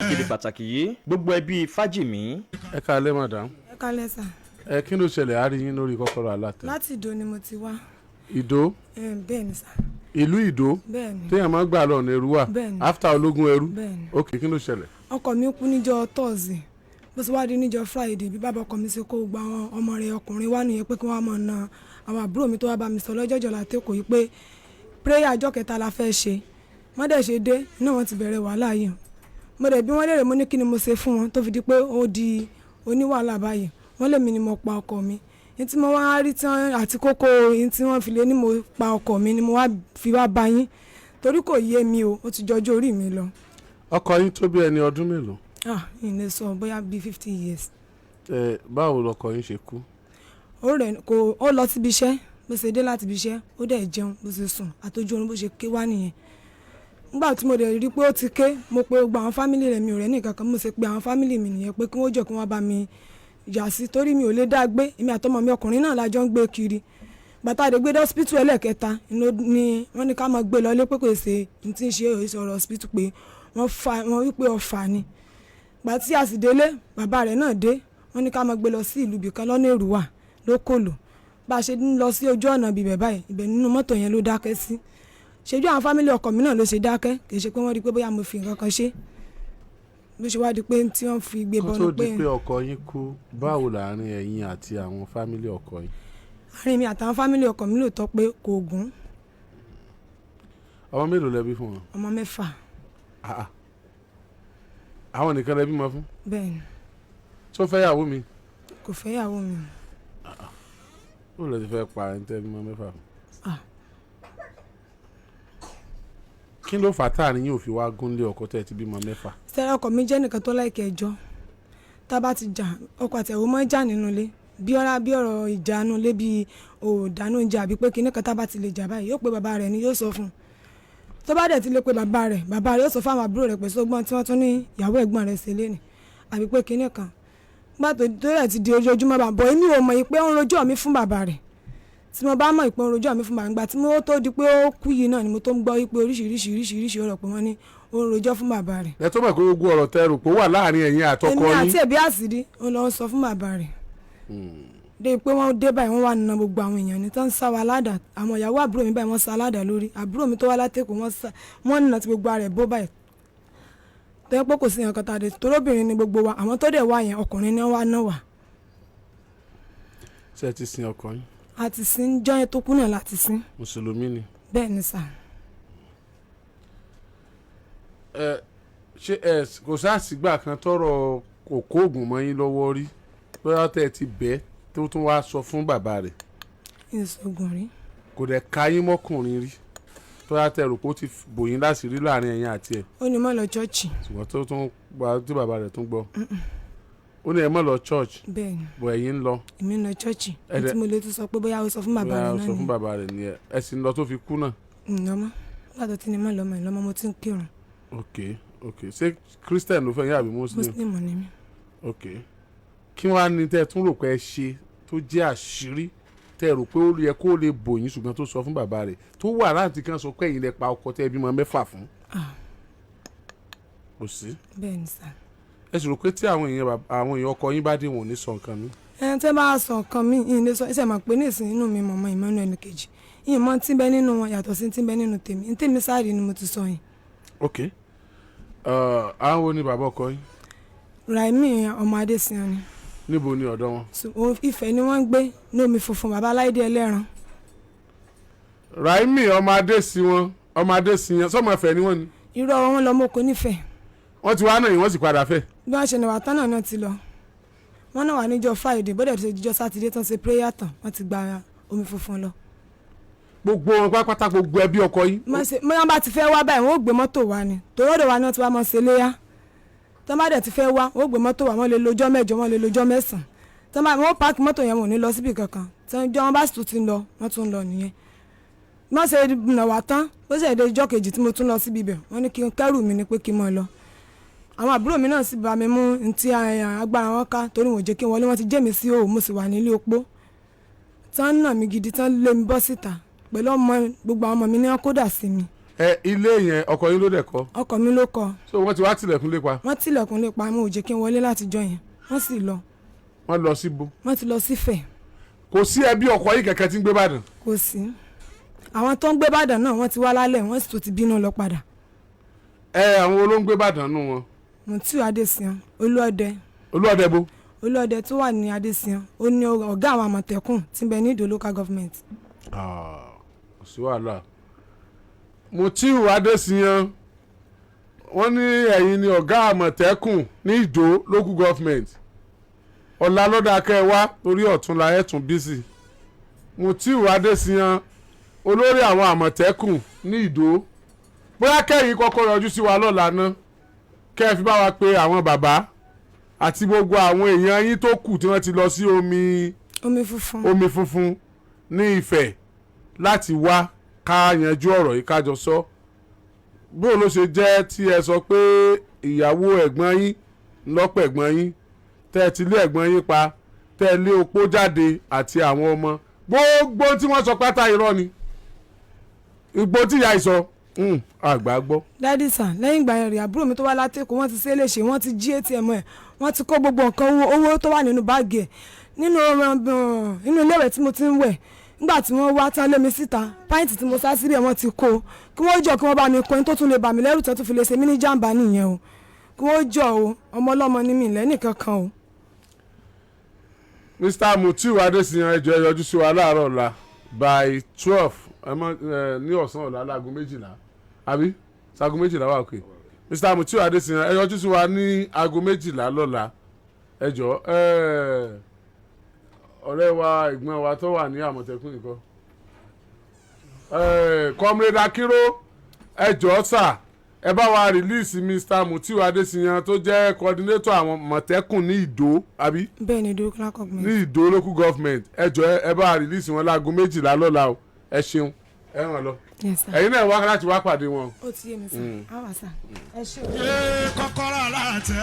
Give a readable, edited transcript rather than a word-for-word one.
Ìkéde pàtàkì yìí, gbogbo ẹbí Fájìmí. Ẹ káalẹ́, madam. Ẹ kálẹ́ sà. Ẹ kí ló ṣẹlẹ̀? Á rí yín lórí Kọ́kọ́rọ́ Alátẹ. Láti Ìdó ni mo ti wá. Ìdó? Bẹ́ẹ̀ ni sà. Ìlú Ìdó? Bẹ́ẹ̀ ni. Téèyàn máa ń gbà lọ́nà Èrúwà? Bẹ́ẹ̀ ni. After Ológun Ẹrú? Bẹ́ẹ̀ ni. Ok, kí ló ṣẹlẹ̀? Ọkọ mi kú níjọ́ Thursday. Bó ṣe wá di níjọ́ Friday, bí bàbá ọkọ mi ṣe kó gbogbo àwọn ọmọ rẹ̀ ọkùnrin wá nìyẹn pé kí wọ́n máa na àwọn àbúrò mi tó wá bá mi sọ lọ́jọ́jọ́ látẹ́kọ̀ọ́ yìí pé prayer ọjọ́ kẹta la fẹ́ ṣe. Wọ́n dẹ̀ ṣe dé iná, wọn ti bẹ̀rẹ̀ wàhálà yìí. Mo dẹ̀ bí wọ́n léèrè, mo ní kí ni mo ṣe fún wọn tó fi di pé ó di oníwàhálà báyìí? Wọ́n lèmi ni mo pa ọkọ mi. Ní tí mo wá rí tán àti kókó ní tí wọ́n fi lé ní mo pa ọkọ mi ni mo wá fi wá bá yín, torí kò yé mi o, ó ti jọjọ́ orí mi lọ. Ọkọ yín tó bí ẹni ọdún mélòó? Ah, ìyẹn sọ bóyá bíi 50 years. Ẹ báwo lọkọ yín ṣe kú? Ó rẹ̀ kò, ó lọ síbi iṣẹ́. Bó ṣe dé láti ibi iṣẹ́, ó dẹ̀ jẹun, bó ṣe sùn àtọjú oorun, bó ṣe ké wá nìyẹn. Nígbà tí mo dẹ̀ rí pé ó ti ké, mo pe gbogbo àwọn family rẹ̀, mi ò rẹ́ nìkan kan. Mo ṣe pé àwọn family mi nìyẹn pé kí wọ́n jọ kí wọ́n bá mi yà sí, torí mi ò lè dá gbé. Èmi àtọmọ mi ọkùnrin náà la jọ ń gbé kiri. Bàtà àdé gbé dé hospital ẹlẹ́kẹta ni wọ́n ní ká máa gbé lọ lé pé kò ṣe ní tí ń ṣe ọ̀rọ̀ hospital, pé wọ́n fa wọ́n wípé ọ̀fà ni. Gbà tí a sì délé, bàbá rẹ̀ náà dé, wọ́n ní ká máa gbé lọ sí ìlú ibìkan lọ́nà Èrúwà lókòlò. Bá a ṣe ń lọ sí ojú ọ̀nà ibibẹ̀ báyìí, ibẹ̀ nínú mọ́tò yẹn ló dákẹ́ sí. Ṣojú àwọn family ọkọ mi náà ló ṣe dákẹ́. Kì í ṣe pé wọ́n rí i pé bóyá mo fi nǹkan kan ṣe. Bó ṣe wá di pé tí wọ́n fi gbé Kó bọ́nu tó pé di pé ọkọ yín kú, báwo láàrin ẹ̀yin àti àwọn family ọkọ yín? Àárín mi àtàwọn family ọkọ mi, lóòótọ́ pé kò gún. Ọmọ mélòó lẹ bí fún wọn? Ọmọ 6. Ah, ah. Àwọn nìkan lẹ bímọ fún? Bẹ́ẹ̀ ni. Tó fẹ́ yàwó mi? Kò fẹ́ yàwó mi. Ó lè ti fẹ́ pa ẹni tẹ́ bímọ 6 fún? Ah. Kí ló fà á táàrin yín ò fi wá gúnlé ọkọ tẹ́ ẹ ti bímọ 6? Sẹ́rẹ́, ọkọ mi jẹ́ nìkan tó like ẹjọ́. Tá a bá ti jà, ọkọ àti ẹ̀wọ́ máa ń jà nínú ilé, bí ọ̀rá bí ọ̀rọ̀ ìjà nínú ilé, bí ò dáná oúnjẹ àbí pé kinní kan. Tá a bá ti lè jà báyìí, yóò pe bàbá rẹ̀ ni, yóò sọ fún un. Tó bá dẹ̀ ti lè pe bàbá rẹ̀, bàbá rẹ̀ yóò sọ fáwọn àbúrò rẹ̀ pé sógbọ́n tí wọ́n tún ní ìyàwó ẹ̀gbọ́n rẹ̀ ṣe léni àbí pé kinní kan. Gbà tó rẹ̀ ti di ojoojúmọ́ bá bọ̀, èmi ò mọ̀ yìí pé ó ń rojọ́ mi fún bàbá rẹ̀. Tí mo bá mọ̀ ìpè ń rojọ́ mi fún bàbá, ìgbà tí mo tó di pé ó kú yìí náà ni mo tó ń gbọ́ wípé oríṣiríṣi oríṣiríṣi ọ̀rọ̀ pé wọ́n ní ó ń rojọ́ fún bàbá rẹ̀. Ẹ tó mọ̀ pé gbogbo ọ̀rọ̀ tẹ́ rò pé ó wà láàrin ẹ̀yin àtọkọ Èmi yín. àti ẹ̀bí àṣírí, ó lọ sọ fún bàbá rẹ̀ dé pé wọ́n dé báyìí, wọ́n wà nínú gbogbo àwọn èèyàn ní tó ń sá wa ládàá. Àwọn ìyàwó àbúrò mi báyìí, wọ́n sá ládàá lórí àbúrò mi tó wá látẹ̀kọ̀, wọ́n sá wọ́n nà tí gbogbo ara ẹ̀ bó báyìí, tó yẹ pé kò sí nǹkan tá a dé, toróbìnrin ni gbogbo wa. Àwọn tó dẹ̀ wá yẹn, ọkùnrin ni wọ́n wá náà wà. Ṣé ẹ ti sin ọkọ yín? A ti sin, jọ́ yẹn tó kú náà láti sin. Mùsùlùmí ni? Bẹ́ẹ̀ ni sà. Ẹ ṣé ẹ kò sáàsìgbà kan tọrọ kò kó oògùn mọ́ yín lọ́wọ́ rí, bóyá tẹ́ ẹ ti bẹ́ẹ̀ tó tún wá sọ fún bàbá rẹ̀? Ìṣògùn rí. Kò dẹ̀ ka yín mọ́kùnrin rí, tó yá tẹ́ rò pé ó ti bò yín láṣìírí láàrin ẹ̀yin àti ẹ̀? Ó ní mọ́ lọ church. Ṣùgbọ́n tó tún gba tí bàbá rẹ̀ tún gbọ́, ó ní ẹ má lọ church? Bẹ́ẹ̀ ni. Bọ̀ ẹ̀yin ń lọ? Èmi ń lọ church. Tí mo lè tún sọ pé bóyá ó sọ fún bàbá Bóyá rẹ̀ ó náà sọ fún ni. bàbá rẹ̀ nìyẹn. Ẹ sì ń lọ tó fi kú náà? Ǹlọ́mọ́, nígbà tó ti ní mọ́ lọ́mọ ìlọ́mọ, mo ti ń kírun. Ok, ṣé Christian ló fẹ́ yín àbí Muslim? Muslim ni mí. Ok, kí wàá ní tẹ́ ẹ tún rò pé ẹ ṣe tó jẹ́ àṣírí, tẹ́ ẹ rò pé ó yẹ kó lè bò yín, ṣùgbọ́n tó sọ fún bàbá rẹ̀, tó wà láti kàn sọ pé ẹ̀yin lẹ pa ọkọ tẹ́ ẹ bímọ 6 fún? Ah. Kò sí? Bẹ́ẹ̀ ni sà. Ẹ sì rò pé tí àwọn èèyàn ọkọ yín bá dé, wọn ò ní sọ nǹkan mi? Ẹni tẹ́ bá sọ nǹkan mi, ìyìn lè sọ ẹsẹ̀ máa pé nísìnyí inú mi mọ̀mọ́ Emmanuel kejì ìyìn mọ́ tí ń bẹ nínú wọn yàtọ̀ sí tí ń bẹ nínú tèmi. Ní tèmi sáàrì ni mo ti sọ yìí. Ok, àwọn wo ni bàbá ọkọ yín? Raimi ọmọ Adésínà ni. Níbo ni ọ̀dọ̀ wọn? So, Ifẹ̀ ni wọ́n ń gbé ní Omi Funfun, bàbá Aláìdé ẹlẹ́ran. Raimi ọmọ Adésí wọn, ọmọ Adésíyan, sọmọ Ifẹ̀ ni wọ́n ni? Irú ọwọ́ wọn lọ mọ́ oko nífẹ̀ẹ́. Wọ́n ti wá náà yìí, wọ́n sì padà fẹ́? Bí wọ́n ṣe ní wà tán náà náà ti lọ. Wọ́n náà wà níjọ́ Friday, bọ́dẹ̀ tó ṣe jíjọ́ Sátidé tán ṣe prayer tán, wọ́n ti gba Omi Funfun lọ. Gbogbo wọn pátápátá, gbogbo ẹbí ọkọ yín? Mọ́ bá ti fẹ́ wá báyìí, wọ́n ó gbé mọ́tò wá ni, torí ọ̀dọ̀ wa ni wọ́n ti wá mọ́ ṣe léyà. Tọ́ bá dẹ̀ ti fẹ́ wá, wọ́n ó gbé mọ́tò wá. Wọ́n lè lọ́jọ́ 8, wọ́n lè lọ́jọ́ 9. Tọ́ bá wọ́n park mọ́tò yẹn, wọn ò ní lọ síbi kankan. Tí wọ́n bá sì tún ti lọ, wọ́n tún lọ nìyẹn. Wọ́n ṣe nà wá tán, bó ṣe dé ijọ́ kejì tí mo tún lọ síbi ibẹ̀, wọ́n ní kí n kẹ́rù mi ni pé kí n mọ̀ lọ. Àwọn àbúrò mi náà sì bá mi mú ntí agbára wọn ká, torí wọn ò jẹ́ kí n wọlé. Wọ́n ti jẹ́ mi sí òun, mo sì wà nílé opó tán nà mí gidi, tán lé mi bọ́ síta pẹ̀lú ọmọ. Gbogbo àwọn ọmọ mi ní wọ́n kódà sí mi. Ẹ ilé yẹn, ọkọ yín ló dẹ̀ kọ́? Ọkọ mi ló kọ́. So wọ́n ti wá tilẹ̀kùn lé pa? Wọ́n tilẹ̀kùn lé pa, mo ò jẹ́ kí n wọlé látijọ́ yẹn, wọ́n sì lọ. Wọ́n lọ síbo? Wọ́n ti lọ sífẹ̀. Kò sí ẹbí ọkọ yín kẹ̀kẹ́ tí ń gbé Ìbàdàn? Kò sí. Àwọn tó ń gbé Ìbàdàn náà, wọ́n ti wá lálẹ́, wọ́n sì tún ti bínú lọ padà. Ẹ àwọn olóńgbé Ìbàdàn nù wọn? Mutiu Adesiyan, Olúọdẹ. Olúọdẹ bo? Olúọdẹ tó wà ní Adesiyan, ó ní ọ̀gá àwọn Àmọ̀tẹ́kùn tí ń bẹ ní Ìdó Local Government. Kò sí wàhálà. Mutiu Adesiyan, wọ́n ní ẹ̀yin ni ọ̀gá Àmọ̀tẹ́kùn ní Ìdó Local Government. Ọ̀la lọ́dà kẹ́ ẹ wá, torí ọ̀túnla ẹ̀ tún bísí. Mutiu Adesiyan, olórí àwọn Àmọ̀tẹ́kùn ní Ìdó, bóyá kẹ́yìn kọ́kọ́ yọjú sí wa lọ́la ná, kẹ́ ẹ fi bá wa pe àwọn bàbá àti gbogbo àwọn èèyàn yín tó kù tí wọ́n ti lọ sí omi Omi Funfun. Omi Funfun ní Ifẹ̀ láti wá ká yanjú ọ̀rọ̀ yìí, kájọ sọ bó ló ṣe jẹ́ tí ẹ sọ pé ìyàwó ẹ̀gbọ́n yín lọ́pọ̀ ẹ̀gbọ́n yín, tẹ́ ẹ ti lé ẹ̀gbọ́n yín pa, tẹ́ ẹ lé opó jáde àti àwọn ọmọ. Gbogbo tí wọ́n sọ pátá, irọ́ ni. Igbó tí ìyá ìsọ àgbà gbọ́. Daddy sir, lẹ́yìn ìgbà yẹn rè, àbúrò mi tó wá látẹ̀kọ́, wọ́n ti ṣe é léṣe, wọ́n ti jí ATM ẹ̀, wọ́n ti kó gbogbo nǹkan, owó, owó tó wà nínú báàgì ẹ̀, nínú ilé ìwẹ̀ tí mo ti ń wẹ̀. Nígbà tí wọ́n wá tán lé mi síta, pant tí mo sá síbẹ̀, wọ́n ti kó. Kí wọ́n jọ, kí wọ́n bá mi kó. Ẹni tó tún lè bà mí lẹ́rù tó tún fi lè ṣe mí ní jàǹbá nìyẹn o. Kí wọ́n jọ o, ọmọ ọlọ́mọ ní mi lẹ́nìkan kan o. Mr Mutiu Adesiyan, ẹ jọ̀ọ́, ẹ yọjú sí wa láàárọ̀ ọ̀la by 12. Ẹ mọ ẹ ní ọ̀sán ọ̀la, láago 12, àbí sago 12 wà? Òkè. Mr Mutiu Adesiyan, ẹ yọjú sí wa ní aago 12 lọ́la, ẹ jọ̀ọ́. Ẹ ọ̀rẹ́ wa, ẹ̀gbọ́n wa tó wà ní Àmọ̀tẹ́kùn nìkan, Comrade Akiro, ẹ jọ̀ọ́ sà, ẹ bá wa release Mr Mutiu Adesiyan tó jẹ́ coordinator àwọn Mọ̀tẹ́kùn ní Ìdó, àbí? Bẹ́ẹ̀ ni, Ìdó Local Government. Ní Ìdó Local Government. Ẹ jọ̀ọ́, ẹ bá wa release wọn láago 12 lọ́la o. Ẹ ṣeun, ẹ ràn lọ. Yes sir. Ẹ̀yin náà wá láti wá pàdé wọn. Ó ti yé mi sir, á wà sir, ẹ ṣé o. Kọ́kọ́rọ́ aláàtẹ.